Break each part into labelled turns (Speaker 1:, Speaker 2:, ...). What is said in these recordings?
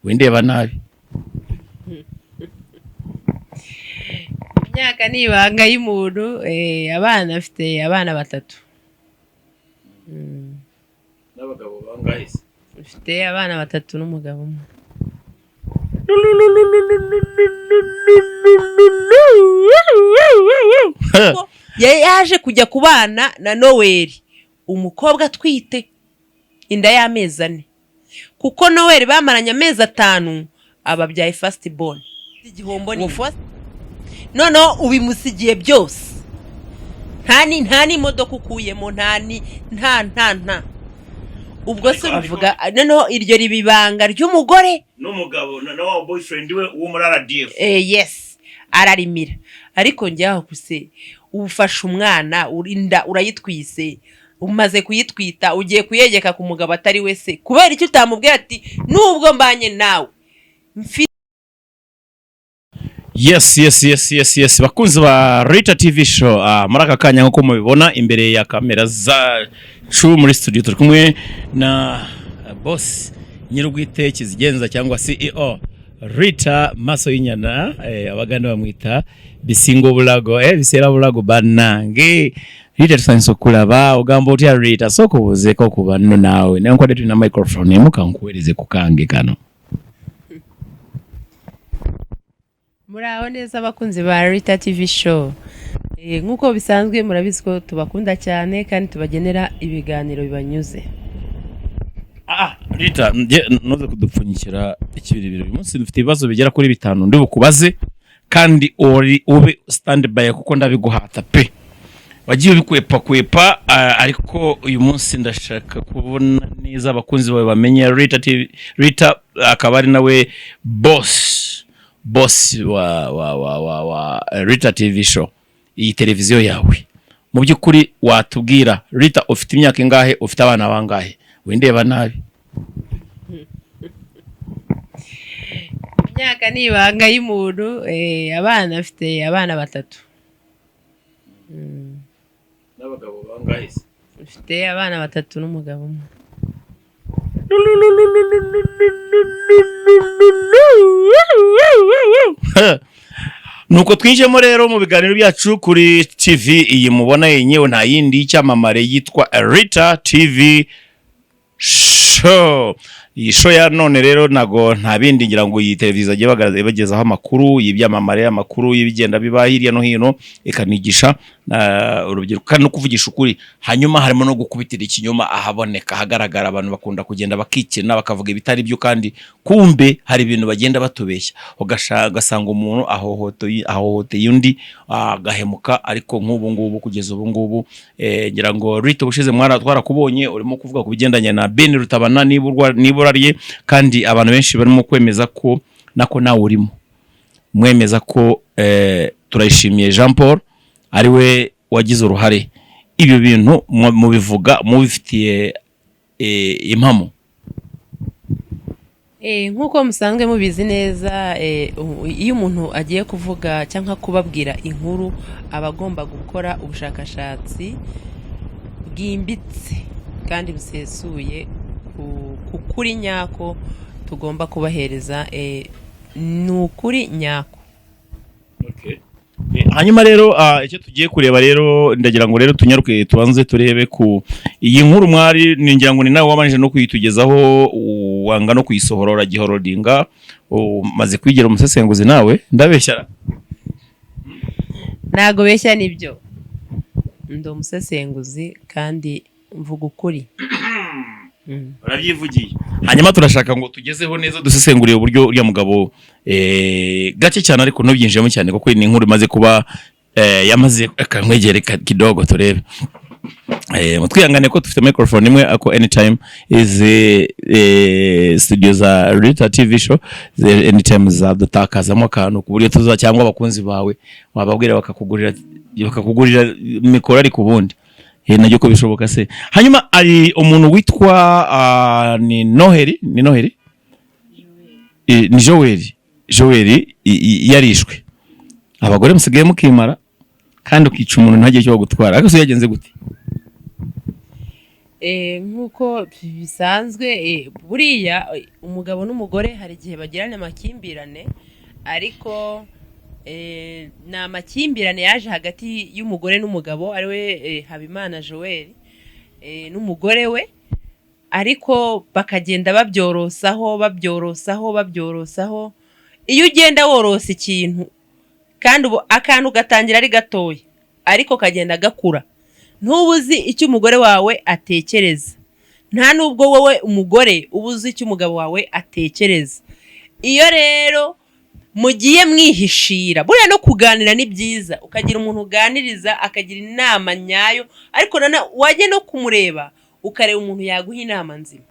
Speaker 1: Windeba nabi.
Speaker 2: Imyaka ni ibanga y'umuntu. Abana, afite abana batatu.
Speaker 1: N'abagabo bangahe se?
Speaker 2: Mfite abana batatu n'umugabo umwe. Yaje kujya kubana na Noweli, umukobwa atwite inda y'amezi 4, kuko Noweli bamaranye amezi 5 ababyaye first born. Igihombo ni noneho ubimusigiye byose, nta n'imodoka ukuyemo, nta ni nta nta nta ubwo se ubivuga noneho iryo riba ibanga ry'umugore
Speaker 1: n'umugabo na wa boyfriend we wo muri RDF.
Speaker 2: Yes, ararimira. Ariko njyaho kuse ufashe umwana urinda urayitwise, umaze kuyitwita ugiye kuyegeka ku mugabo atari we se, kubera icyo utamubwira ati nubwo mbanye nawe mfite.
Speaker 1: Yes, bakunzi ba Rita TV Show, muri aka kanya nk'uko mubibona imbere ya kamera zacu muri studio, turi kumwe na boss nyir'ubwite kizigenza cyangwa CEO Rita Maso y'inyana, abaganda bamwita Bisingo Bulago, Bisera Bulago banange. Rita, tusanyusa okulaba. Ogamba otya Rita? Sooka obuuzeeko ku banno naawe, newankubadde tulina microphone emu, kankuweereze ku kange kano.
Speaker 2: Muraho neza abakunzi ba Rita TV Show. Nk'uko bisanzwe murabizi ko tubakunda cyane kandi tubagenera ibiganiro bibanyuze.
Speaker 1: Rita, ntuze kudupfunyikira ikibiribiri. Uyu munsi dufite ibibazo bigera kuri 5 ndi bukubaze, kandi uri ube stand by kuko ndabiguhata pe. Wagiye ubikwepa kwepa, ariko uyu munsi ndashaka kubona neza abakunzi bawe bamenye Rita TV, Rita akaba ari nawe boss wa Rita TV Show, iyi televiziyo yawe. Mu by'ukuri watubwira, Rita, ufite imyaka ingahe? Ufite abana bangahe? Windeba nabi.
Speaker 2: Imyaka ni ibanga y'umuntu. Abana, afite abana batatu.
Speaker 1: N'abagabo bangahe se?
Speaker 2: Mfite abana batatu n'umugabo umwe.
Speaker 1: Nuko twinjiyemo rero mu biganiro byacu kuri TV iyi mubona yenyewe, nta yindi y'icyamamare yitwa Rita TV Show. Iyi show ya none rero nago nta bindi, ngira ngo iyi televiziyo agiye bagaragaza ibagezaho amakuru y'ibyamamare, amakuru y'ibigenda biba hirya no hino, ikanigisha urubyiruko kandi no kuvugisha ukuri. Hanyuma harimo no gukubitira ikinyoma ahaboneka ahagaragara. Abantu bakunda kugenda bakikina bakavuga ibitari byo, kandi kumbe hari ibintu bagenda batubeshya, ugasanga umuntu ahohoteye undi agahemuka. Ariko nk'ubu ngubu, kugeza ubu ngubu, ngira ngo Rita, ubushize twarakubonye urimo kuvuga ku bigendanye na Ben Rutabana nibura rye, kandi abantu benshi barimo kwemeza ko nako nawe urimo mwemeza ko Turayishimiye Jean Paul ari we wagize uruhare. Ibyo bintu mubivuga mubifitiye impamo?
Speaker 2: Nk'uko musanzwe mubizi neza, iyo umuntu agiye kuvuga cyangwa kubabwira inkuru aba agomba gukora ubushakashatsi bwimbitse kandi busesuye ku kuri nyako tugomba kubahereza. Ni ukuri nyako.
Speaker 1: Hanyuma rero icyo tugiye kureba rero, ndagira ngo rero tunyaruke tubanze turebe ku iyi nkuru mwari, ningira ngo ni nawe wabanje no kuyitugezaho, wanga no kuyisohora uragihorodinga, umaze kwigira umusesenguzi nawe, ndabeshya?
Speaker 2: Ntago beshya, nibyo, ndi umusesenguzi kandi mvuga ukuri.
Speaker 1: Urabyivugiye. Hanyuma turashaka ngo tugezeho neza, dusesenguriye uburyo uriya mugabo, gake cyane ariko ntubyinjiyemo cyane kuko ni inkuru imaze kuba, yamaze akamwegere kidogo turebe. Mutwihangane ko dufite microphone imwe, ako anytime izi studio za Rita TV Show anytime zadutakazamo akantu ku buryo tuza, cyangwa abakunzi bawe wababwira bakakugurira mikoro, ariko ubundi najyo ko bishoboka se. Hanyuma ari umuntu witwa ni Noheli, ni Noheli, ni Joel, Joel yarishwe. Abagore musigaye mukimara kandi ukica umuntu ntagire icyo bagutwara, ariko se yagenze gute?
Speaker 2: Nk'uko bisanzwe, buriya umugabo n'umugore hari igihe bagirana amakimbirane, ariko ni amakimbirane yaje hagati y'umugore n'umugabo, ariwe Habimana Joel n'umugore we, ariko bakagenda babyorosaho, babyorosaho, babyorosaho. Iyo ugenda worosa ikintu, kandi ubu akantu gatangira ari gatoya ariko kagenda gakura, ntuba uzi icyo umugore wawe atekereza, nta nubwo wowe umugore uba uzi icyo umugabo wawe atekereza. Iyo rero mugiye mwihishira, buriya no kuganira ni byiza, ukagira umuntu uganiriza akagira inama nyayo, ariko wajya no kumureba ukareba umuntu yaguha inama nzima.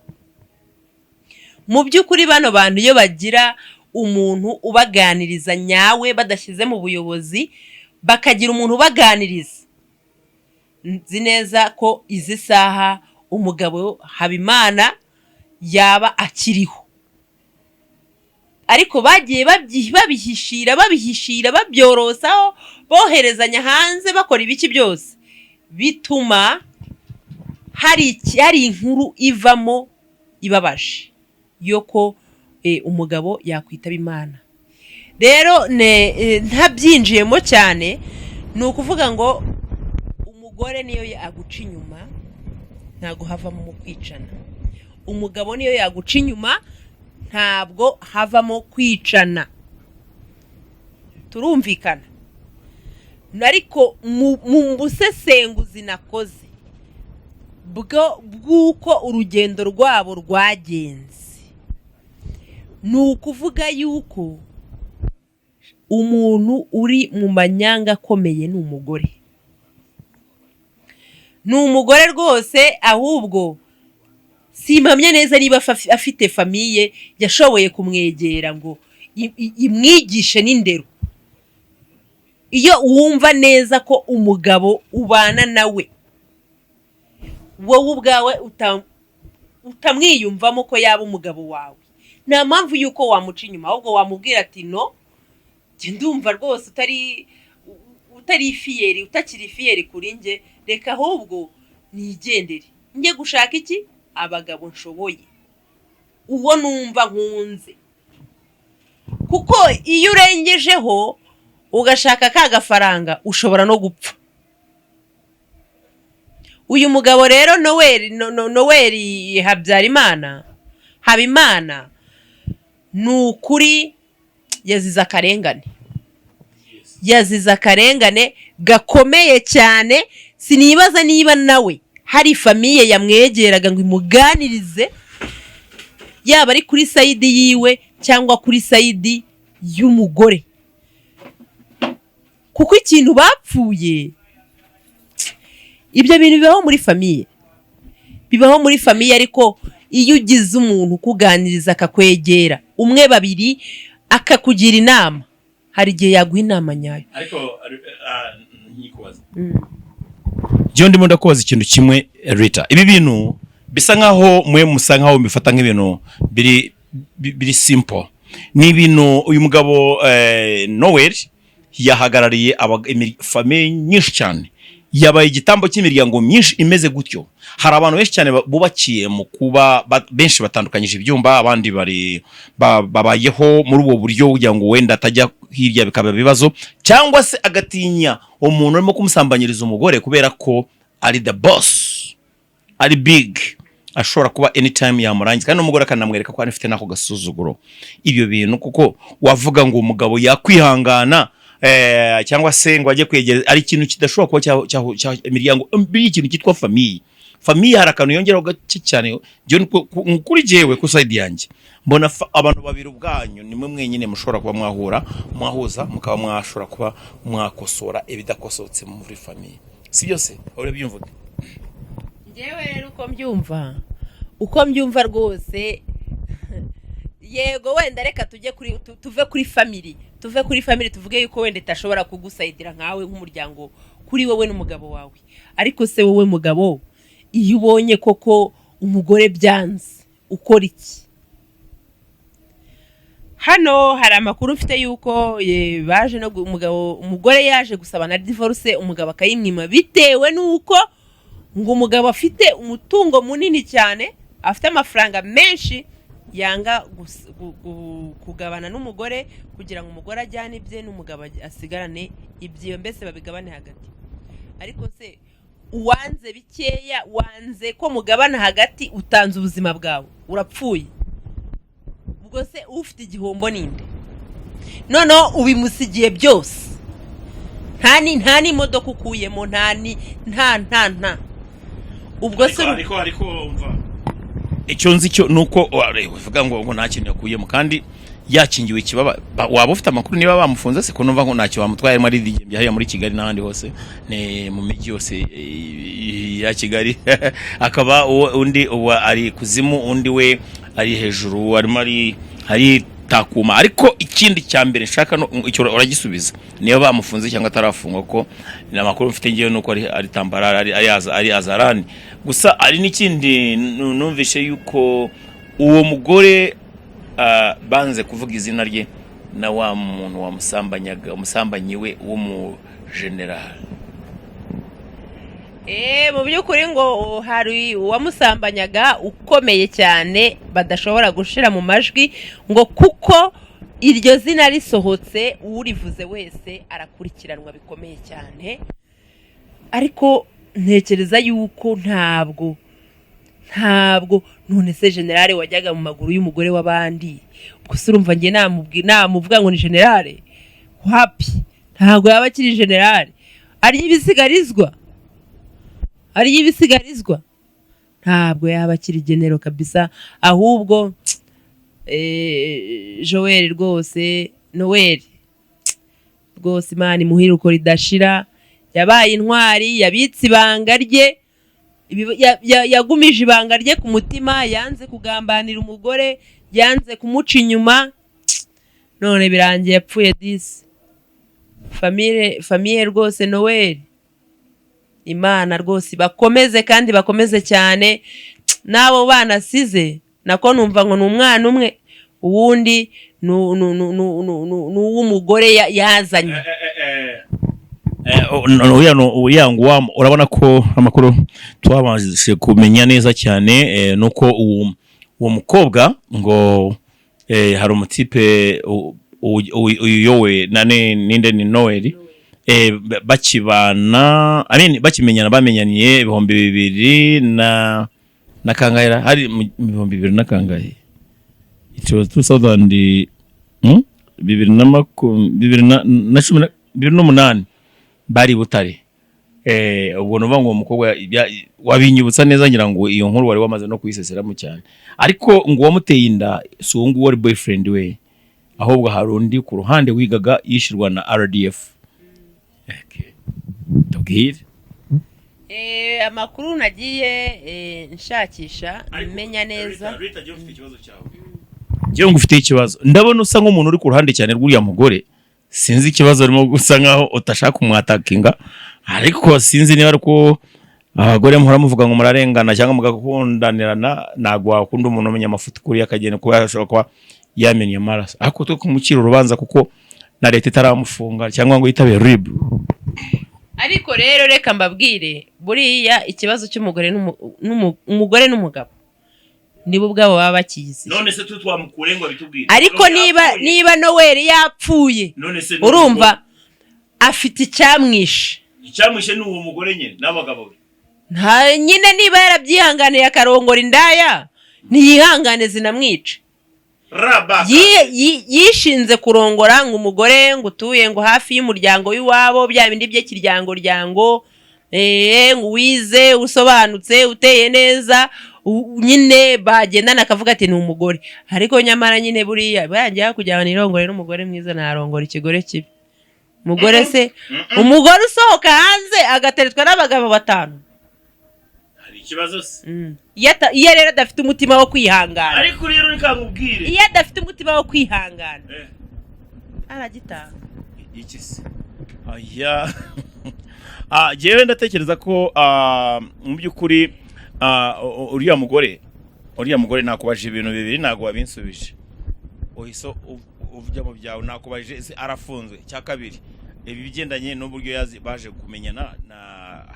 Speaker 2: Mu by'ukuri bano bantu iyo bagira umuntu ubaganiriza nyawe, badashyize mu buyobozi, bakagira umuntu ubaganiriza, nzi neza ko izi saha umugabo Habimana yaba akiriho. Ariko bagiye babihishira, babihishira, babyorosaho, boherezanya hanze, bakora ibiki byose, bituma hari inkuru ivamo ibabaje yo ko umugabo yakwitaba Imana. Rero ntabyinjiyemo cyane, ni ukuvuga ngo umugore niyo yaguca inyuma ntabwo havamo mu kwicana, umugabo niyo yaguca inyuma ntabwo havamo kwicana. Turumvikana? Ariko mu busesenguzi nakoze bw'uko urugendo rwabo rwagenze, ni ukuvuga yuko umuntu uri mu manyanga akomeye ni umugore, ni umugore rwose. Ahubwo simpamya neza niba afite famille yashoboye kumwegera ngo imwigishe n'indero. Iyo wumva neza ko umugabo ubana nawe wowe ubwawe utamwiyumvamo ko yaba umugabo wawe, nta mpamvu y'uko wamuca inyuma. Ahubwo wamubwira ati: "No njye ndumva rwose utari fier, utakiri fier kuri njye, reka ahubwo nigendere njye gushaka iki abagabo nshoboye, uwo numva nkunze." Kuko iyo urengejeho ugashaka ka gafaranga, ushobora no gupfa. Uyu mugabo rero Noweli, Noweli Habyarimana, Habimana, ni ukuri yazize akarengane, yazize akarengane gakomeye cyane. Sinibaza niba nawe hari famille yamwegeraga ngo imuganirize, yaba ari kuri side yiwe cyangwa kuri side y'umugore, kuko ikintu bapfuye, ibyo bintu bibaho muri famille, bibaho muri famille. Ariko iyo ugize umuntu ukuganiriza, akakwegera, umwe, babiri, akakugira inama, hari igihe yaguha inama nyayo.
Speaker 1: Ariko nkikubaza, njyewe ndimo ndakubaza ikintu kimwe, Rita. Ibi bintu bisa nkaho mwe musa nkaho mubifata nk'ibintu biri simple. Ni ibintu uyu mugabo Noel yahagarariye famille nyinshi cyane, yabaye igitambo cy'imiryango myinshi imeze gutyo. Hari abantu benshi cyane bubakiye mu kuba benshi batandukanyije ibyumba, abandi bari babayeho muri ubwo buryo kugira ngo wenda atajya hirya bikaba ibibazo, cyangwa se agatinya umuntu urimo kumusambanyiriza umugore kubera ko ari the boss, ari big, ashobora kuba anytime yamurangiza, kandi n'umugore akanamwereka ko anafite n'ako gasuzuguro. Ibyo bintu kuko wavuga ngo umugabo yakwihangana cyangwa se ngo ajye kwegera, ari ikintu kidashobora kuba imiryango biri, ikintu cyitwa famille. Famille hari akantu yongeraho gake cyane. Njyewe kuri jyewe, ku side yanjye, mbona abantu babiri ubwanyu nimwe mwenyine mushobora kuba mwahura, mwahuza, mukaba mwashobora kuba mwakosora ibidakosotse muri famille. Si byose? Urabyumva ute?
Speaker 2: Njyewe rero uko mbyumva rwose, yego wenda reka tujye kuri tuve kuri family, tuve kuri family, tuvuge yuko wenda itashobora kugusayidira nkawe nk'umuryango, kuri wowe n'umugabo wawe. Ariko se wowe mugabo, iyo ubonye koko umugore byanze, ukora iki? Hano hari amakuru mfite yuko baje no umugabo, umugore yaje gusaba na divorce, umugabo akayimwima bitewe n'uko Ngo umugabo afite umutungo munini cyane, afite amafaranga menshi, yanga kugabana n'umugore kugira ngo umugore ajyane ibye n'umugabo asigarane ibyiwe, mbese babigabane hagati. Ariko se uwanze bikeya, wanze ko mugabana hagati, utanze ubuzima bwawe, urapfuye, ubwo se ufite igihombo ninde? Noneho ubimusigiye byose, nta n'imodoka ukuyemo, nta ni nta nta nta ubwo se
Speaker 1: Ariko umva, icyo nzi cyo ni uko uvuga ngo nta kintu yakuyemo kandi yakingiwe ikibaba. Waba ufite amakuru niba bamufunze se, ko numva ngo ntacyo bamutwaye, arimo aridigembya hariya muri Kigali n'ahandi hose, ni mu mijyi yose ya Kigali, akaba undi ubu ari kuzimu, undi we ari hejuru, arimo ari takuma. Ariko ikindi cya mbere nshaka no icyo uragisubiza, niba bamufunze cyangwa atarafungwa, ko ni amakuru mfite ngewe nuko ari tambarara, ari azarani gusa. Ari n'ikindi numvishe yuko uwo mugore, banze kuvuga izina rye, na wa muntu wamusambanyaga, umusambanyi we w'umu general.
Speaker 2: Mu by'ukuri ngo hari uwamusambanyaga ukomeye cyane badashobora gushira mu majwi, ngo kuko iryo zina risohotse urivuze wese arakurikiranwa bikomeye cyane. Ariko ntekereza yuko ntabwo none se generale wajyaga mu maguru y'umugore w'abandi, gusa urumva njye namuvuga ngo ni generale? Wapi, ntabwo yaba akiri generale. Arya ibisigarizwa, arya ibisigarizwa, ntabwo yaba akiri general kabisa. Ahubwo Joel rwose, Noel rwose, Imana imuhire uko ridashira. Yabaye intwari, yabitse ibanga rye, yagumije ibanga rye ku mutima, yanze kugambanira umugore, yanze kumuca inyuma, none birangiye yapfuye disi. Famille rwose, Noel, Imana rwose bakomeze kandi bakomeze cyane n'abo bana asize. Nako numva ngo ni umwana umwe, uwundi ni uw'umugore yazanye.
Speaker 1: Uriya ngo urabona ko amakuru twabashije kumenya neza cyane nuko uwo mukobwa ngo hari umutipe uyowe na ninde, ni Noel, bakibana, I mean, bakimenyana, bamenyaniye 2000 na kangahe ra? Hari mu 2000 na kangahe? It was 2000, Bibiri na makum- bibiri na na cumi na 2008, bari i Butare. Ubwo nuvuga ngo uwo mukobwa wabinyibutsa neza, ngira ngo iyo nkuru wari wamaze no kuyiseseramo cyane. Ariko ngo uwamuteye inda si uwo nguwo wari boyfriend we, ahubwo hari undi ku ruhande wigaga yishyurwa na RDF. Okay. Tubwire.
Speaker 2: Amakuru nagiye nshakisha menya neza.
Speaker 1: Njyewe ngufitiye ikibazo, ndabona usa nk'umuntu uri ku ruhande cyane rw'uriya mugore. Sinzi ikibazo urimo, gusa nkaho utashaka kumwatakinga, ariko sinzi niba ari uko abagore muhora muvuga ngo murarengana cyangwa mugakundanirana. Ntabwo wakunda umuntu umenya amafuti kuriya akagenda, kuba yashobora kuba yamennye amaraso, ariko twe kumucira urubanza kuko na leta itaramufunga cyangwa ngo yitabe RIB.
Speaker 2: Ariko rero reka mbabwire, buriya ikibazo cy'umugore umugore n'umugabo nibo ubwabo baba bakizi.
Speaker 1: None se twe twamukure ngo abitubwire?
Speaker 2: Ariko niba Noel yapfuye,
Speaker 1: none se
Speaker 2: urumva afite icyamwishe.
Speaker 1: Icyamwishe ni uwo mugore nyine n'abagabo be.
Speaker 2: Nta nyine, niba yarabyihanganiye akarongora indaya, ntiyihangane zinamwica.
Speaker 1: Raba.
Speaker 2: Yishinze kurongora ngo umugore ngo utuye ngo hafi y'umuryango w'iwabo, bya bindi bye kiryango ryango, ngo wize, usobanutse, uteye neza, nyine bagendana akavuga ati ni umugore. Ariko nyamara nyine buriya barangiye kugira ngo nirongore n'umugore mwiza, narongora ikigore kibi. Umugore se, umugore usohoka hanze agateretswa n'abagabo batanu?
Speaker 1: Hari ikibazo se?
Speaker 2: Iyo rero adafite umutima wo kwihangana.
Speaker 1: Ariko rero reka nkubwire.
Speaker 2: Iyo adafite umutima wo kwihangana, aragitanga.
Speaker 1: Iki se? Aya, jyewe ndatekereza ko mu by'ukuri uriya mugore, nakubajije ibintu bibiri, ntabwo wabinsubije, uhise ujya mu byawe. Nakubajije ese arafunzwe? Cya kabiri, ibi bigendanye n'uburyo baje kumenyana na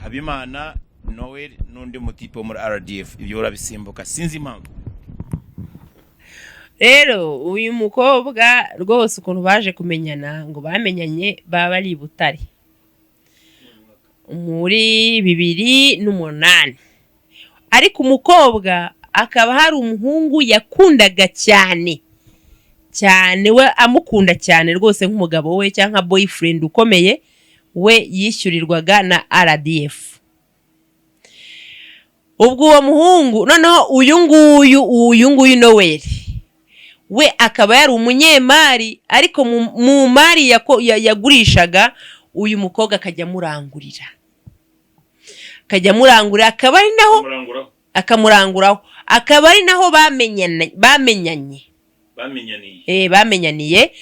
Speaker 1: Habimana. Noel n'undi mutipe wo muri RDF. Ibyo urabisimbuka, sinzi impamvu.
Speaker 2: Rero uyu mukobwa rwose, ukuntu baje kumenyana, ngo bamenyanye baba ari i Butare muri 2008, ariko umukobwa akaba hari umuhungu yakundaga cyane cyane, we amukunda cyane rwose nk'umugabo we cyangwa nka boyfriend ukomeye we, yishyurirwaga na RDF. Ubwo uwo muhungu noneho, uyu nguyu Noel, we akaba yari umunyemari, ariko mu mari yagurishaga, uyu mukobwa akajya amurangurira, akaba ari naho akamuranguraho, akaba ari naho bamenyanye.
Speaker 1: Bamenyaniye.
Speaker 2: Bamenyaniye,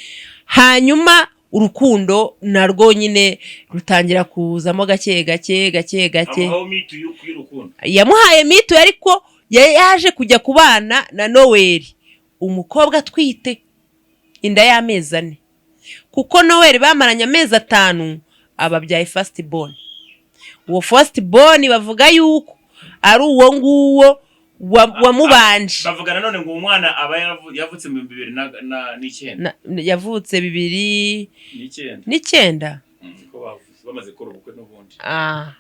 Speaker 2: hanyuma urukundo narwo nyine rutangira kuzamo gake gake gake gake.
Speaker 1: Amuhaho mituyu y'urukundo.
Speaker 2: Yamuhaye mituyu, ariko yaje kujya kubana na Noweli umukobwa atwite inda y'amezi 4, kuko Noweli bamaranye amezi 5 ababyaye first born. Uwo first born bavuga yuko ari uwo nguwo wamubanje.
Speaker 1: Bavuga nanone ngo uwo mwana aba yavutse mu 2009.
Speaker 2: Yavutse bibiri
Speaker 1: n'icyenda.
Speaker 2: N'icyenda.
Speaker 1: Niko bavuze, bamaze gukora ubukwe n'ubundi.
Speaker 2: Ah.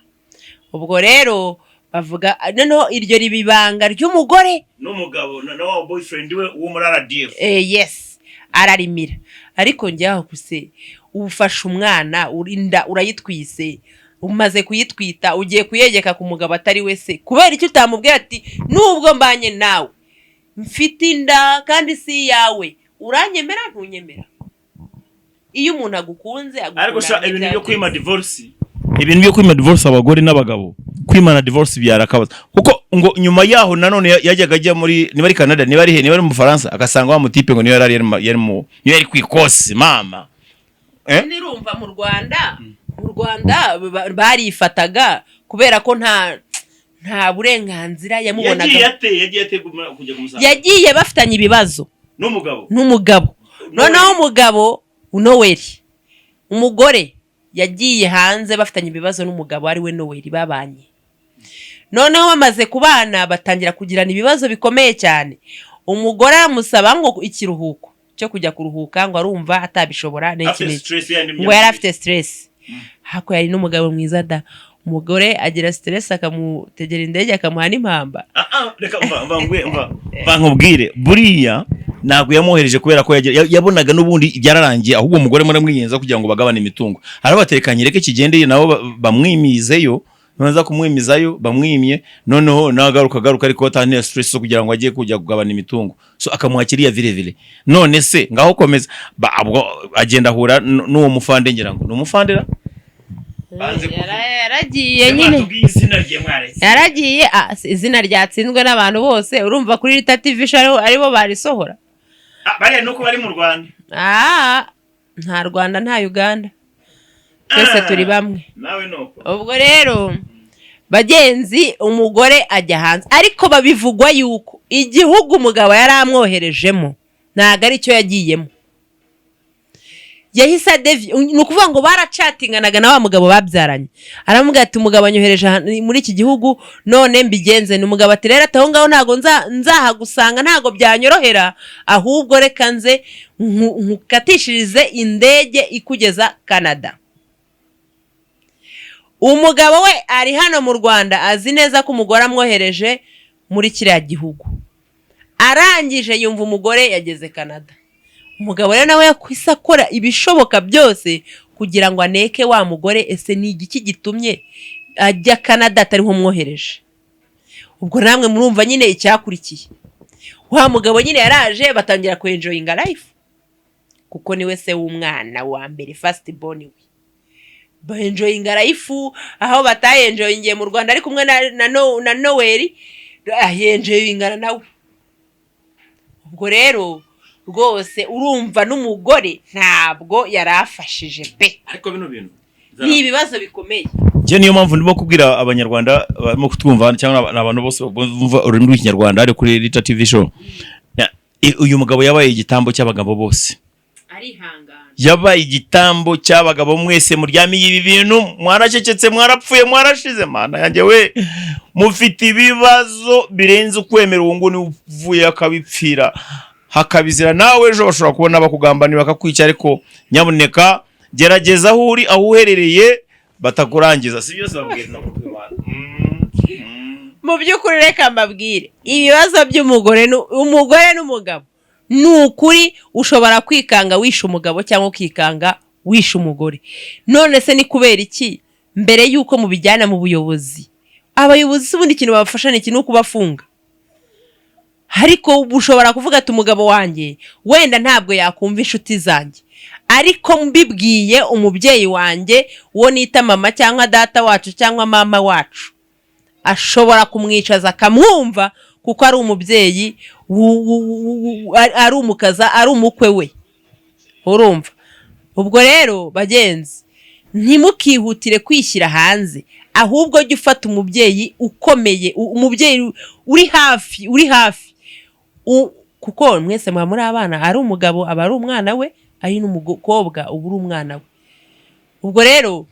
Speaker 2: Ubwo rero bavuga noneho iryo riba ibanga ry'umugore
Speaker 1: n'umugabo na wa boyfriend we wo muri RDF.
Speaker 2: Yes, ararimira. Ariko njyaho kuse ufashe umwana, urinda urayitwise, umaze kuyitwita, ugiye kuyegeka ku mugabo atari we se, kubera icyo utamubwira ati: "Nubwo mbanye nawe mfite inda kandi si iyawe, uranyemera ntunyemera?" Iyo umuntu agukunze, agukunda.
Speaker 1: Ariko sha, ibintu byo
Speaker 2: n'ibya
Speaker 1: kwima divorce, ibintu byo kwima divorce abagore n'abagabo, kwimana divorce byarakabaza, kuko ngo nyuma yaho nanone yajyaga ajya muri, niba ari Canada, niba ari he, niba ari mu Bufaransa, agasanga wa mutipe ngo niyo yari mu niyo yari ku ikosi mama. Eh?
Speaker 2: Nirumva mu Rwanda barifataga kubera ko nta burenganzira yamubonaga.
Speaker 1: Yagiye ate kujya kumusanga?
Speaker 2: Yagiye bafitanye ibibazo
Speaker 1: n'umugabo.
Speaker 2: N'umugabo. Noneho umugabo Noweli, umugore yagiye hanze bafitanye ibibazo n'umugabo ari we Noweli babanye. Noneho bamaze kubana batangira kugirana ibibazo bikomeye cyane. Umugore aramusaba ngo ikiruhuko cyo kujya kuruhuka, ngo arumva atabishobora n'iki
Speaker 1: Afite
Speaker 2: n'iki.
Speaker 1: stress yandi.
Speaker 2: Ngo yari afite stress, hako yari n'umugabo mwiza da. Umugore agira stress akamutegera indege, akamuha n'impamba.
Speaker 1: Ah, ah, reka mva mva nkubwire, buriya ntabwo yamwohereje kubera ko yabonaga n'ubundi byararangiye, ahubwo umugore muramwinyenza kugira ngo bagabane imitungo. Arabatekanye, reke kigendeye nabo bamwimizeyo, baza kumwimizayo, bamwimye, noneho nagaruka agaruka ariko atantera stress zo kugira ngo ajye kujya kugabana imitungo, so akamuha kiriya vile vile. None se ngaho komeza. Ubwo agenda ahura n'uwo mufande, ngira ngo ni umufandera. Banze kuvuga.
Speaker 2: Yaragiye nyine.
Speaker 1: Mwatubwiye izina rye mwaretse.
Speaker 2: Yaragiye, ah, izina ryatsinzwe n'abantu bose, urumva kuri Rita TV show aribo barisohora.
Speaker 1: Ah, bariya nuko bari mu Rwanda.
Speaker 2: Ah, nta Rwanda nta Uganda, twese turi bamwe.
Speaker 1: Nawe nuko.
Speaker 2: Ubwo rero bagenzi, umugore ajya hanze, ariko babivugwa yuko igihugu umugabo yari amwoherejemo ntabwo ari cyo yagiyemo. Yahise adevi, ni ukuvuga ngo baracatinganaga na wa mugabo babyaranye, aramubwira ati: "Umugabo anyohereje muri iki gihugu, none mbigenze?" Ni umugabo ati: "Rero ati aho ngaho ntabwo nzahagusanga, ntabwo byanyorohera, ahubwo reka nze nkukatishirize indege ikugeza Canada." Umugabo we ari hano mu Rwanda, azi neza ko umugore amwohereje muri kiriya gihugu. Arangije yumva umugore yageze Canada. Umugabo rero nawe yakwise akora ibishoboka byose kugira ngo aneke wa mugore: ese ni igiki gitumye ajya Canada atariho umwohereje? Ubwo namwe murumva nyine icyakurikiye. Wa mugabo nyine yaraje, batangira kwenjoyinga life, kuko niwe se w'umwana wa mbere, first born we. Baenjoyinga life aho batayenjoyingiye mu Rwanda ari kumwe na Noweli, ayenjoyingana nawe. Ubwo rero rwose urumva n'umugore ntabwo yari afashije pe.
Speaker 1: Ariko bino bintu
Speaker 2: Ni ibibazo bikomeye.
Speaker 1: Njye niyo mpamvu ndimo kubwira Abanyarwanda barimo kutwumva, cyangwa abantu bose bumva ururimi rw'Ikinyarwanda ari kuri Rita TV show. Uyu mugabo yabaye igitambo cy'abagabo bose.
Speaker 2: Arihangana.
Speaker 1: Yabaye igitambo cy'abagabo. Mwese muryamiye ibi bintu, mwaracecetse, mwarapfuye, mwarashize. Mana yanjye we, mufite ibibazo birenze ukwemera. Uwo nguwo niwe uvuye akabipfira hakabizira. Nawe ejo bashobora kubona bakugambanira, bakakwica. Ariko nyabuneka gerageza aho uri, aho uherereye, batakurangiza. Si byose babwira no kubimana.
Speaker 2: Mu by'ukuri, reka mbabwire, ibibazo by'umugore umugore n'umugabo, ni ukuri ushobora kwikanga wishe umugabo cyangwa ukikanga wishe umugore. None se ni kubera iki mbere y'uko mubijyana mu buyobozi? Abayobozi si ubundi ikintu babafasha ni iki? Ni ukubafunga. Ariko ushobora kuvuga ati: "Umugabo wanjye wenda ntabwo yakumva inshuti zanjye, ariko mbibwiye umubyeyi wanjye, uwo nita mama cyangwa data wacu cyangwa mama wacu, ashobora kumwicaza akamwumva, kuko ari umubyeyi ari umukaza, ari umukwe we." Urumva? Ubwo rero bagenzi, ntimukihutire kwishyira hanze, ahubwo jya ufata umubyeyi ukomeye, umubyeyi uri hafi, uri hafi. Kuko mwese muba muri abana. Ari umugabo aba ari umwana we, ari n'umukobwa uba uri umwana we. Ubwo rero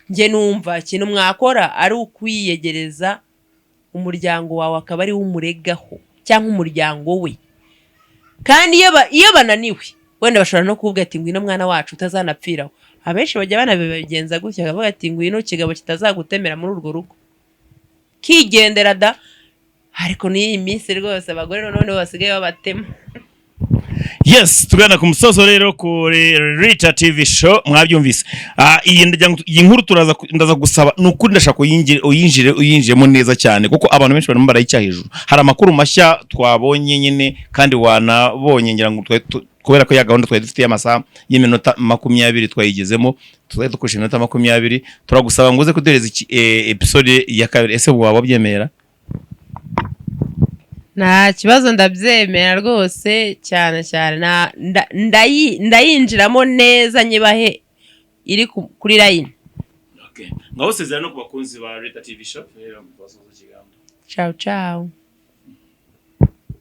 Speaker 2: njye numva ikintu mwakora ari ukwiyegereza umuryango wawe, akaba ari wo umuregaho cyangwa umuryango we. Kandi iyo bananiwe, wenda bashobora no kuvuga ati: "Ngwino mwana wacu, utazanapfiraho." Abenshi bajya banabigenza gutya, bakavuga ati: "Ngwino kigabo kitazagutemera muri urwo rugo." Kigendera da. Ariko n'iyi minsi rwose abagore noneho basigaye babatema.
Speaker 1: Yes, tugana ku musozo rero kuri Rita TV Show. Mwabyumvise. Iyi ndagira iyi nkuru turaza ndaza gusaba, ni ukuri ndashaka uyinjire, uyinjiremo neza cyane, kuko abantu benshi barimo barayicya hejuru. Hari amakuru mashya twabonye nyine kandi wanabonye, ngira ngo kubera ko ya gahunda twari dufite y'amasaha y'iminota 20 twayigezemo, tuzajya dukoresha iminota 20. Turagusaba ngo uze kuduhereza episode ya kabiri. Ese waba wabyemera?
Speaker 2: Nta kibazo, ndabyemera rwose cyane cyane. Ndayinjiramo neza, nyibahe iri kuri line.
Speaker 1: Okay. Ngaho sezera no ku bakunzi ba Rita TV Show rero, basoza ikiganiro.
Speaker 2: Ciao ciao.